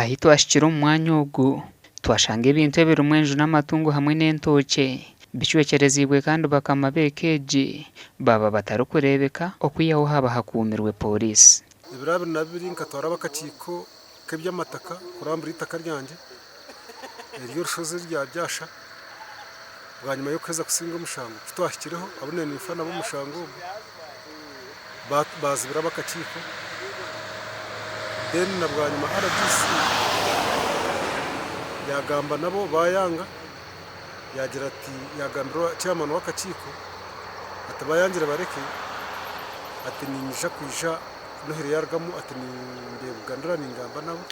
Ahi twahikire omu mwanya ogu, twashanga ebintu ebirimu enju n'amatungo hamwe n'entookye bicwekyereziibwe kandi bakama b'eka egi baaba batarikureebeka okwihaho haaba hakuumirwe pooriisi. Ebiro 22 nkatwara ab'akakiiko k'eby'amataka kurambura eitaka ryangye ery'orushozi rya Byasha bwanyima y'okuheza kusinga omushango. Ku twahikireho abu naabaire ninfa nabo omushango ogwo baazibira ab'akakiiko then na bwanyima RDC yaagamba nabo baayanga yaagira ati yaagambira chairman w'akakiiko ati baayangire bareke ati niinyija kwija Nohiri yaarugamu ati nimbeebuganira ningamba nabo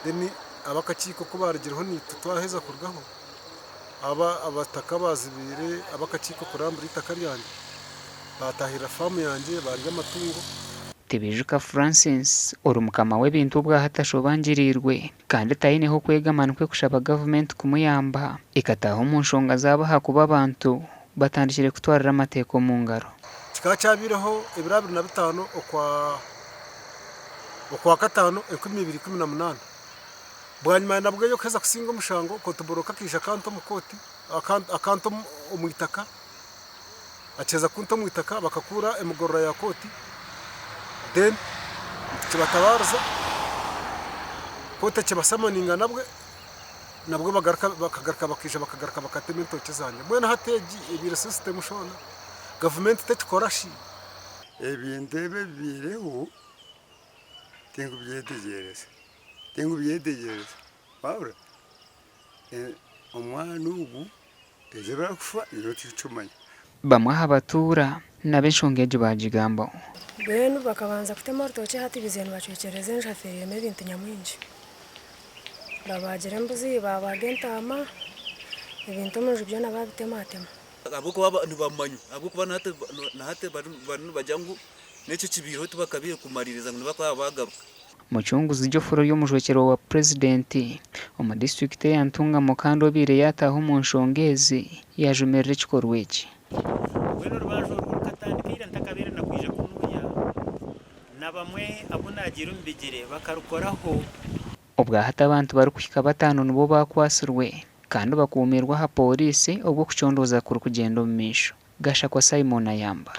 then ab'akakiiko ku baarugireho naitwe twaheza kurugaho Aba abataka abaazibiire ab'akakiiko kurambura eitaka ryangye, baataahirira faamu yangye, baarya amatungo. Tibijuka Francis ori mukama w'ebintu obwahati ashobangiriirwe kandi taine h'okwegama nikwo kushaba gavumenti kumuyamba ekataaha omu nshonga zaabo ahakuba abantu batandikire kutwarira amateeka omu ngaro. Kikaba kyabaireho ebiro 25 okwa Okwakataano 2018. Bwanyima nabwo y'okuheza kusinga omushango, Kotuboroka akaija akanta omu kooti, akanta omu itaka, akiheza kunta omu itaka bakakuura emigorora ya kooti then tukibatabaariza, kooti ekibasamaninga nabwe, nabwo bagaruka bakagaruka bakaija bakagaruka bakatema entookye zangye. Mbwenu hati egi ebaire system shoona, gavumenti tekikora shi? Ebintu ebi ebibaireho tinkubyetegyereza. Tinkubyetegyereza wabura omwana ogu eizooba eri arikufa nyowe tinkimanya. Bamwe aha batuura nabo enshonga egi baagigambaho. Mbwenu bakabanza kutema orutookye hati baizire nibacwekyereza enju hafeereiremu ebintu nyamwingi. Babaagira embuzi, baabaaga entaama, ebintu omu nju byona baabitematema. Ahabw'okuba nibamanywa, ahabw'okuba na hati bariyo nibagira ngu n'ekyo ekibaireho tibakabaire kumariiriza ngu nibakaba baagaruka. Mucunguzi Geoffrey ori omujwekyerwa wa Purezidenti omu disiturikiti eya Ntungamo kandi obaire yaataaha omu nshonga ezi yaajumirira ekikorwa eki. Mbwenu orubanja orwo rukatandika ira ntakabaire na kwija kunuya, na bamwe abu naagiire omu bigyere bakarukoraho. Obwahati abantu barikuhika bataano nibo baakwatsirwe kandi bakuumirwe aha pooriisi obwo okucondooza kurikugyenda omu maisho. Gashakwa Simon Ayamba.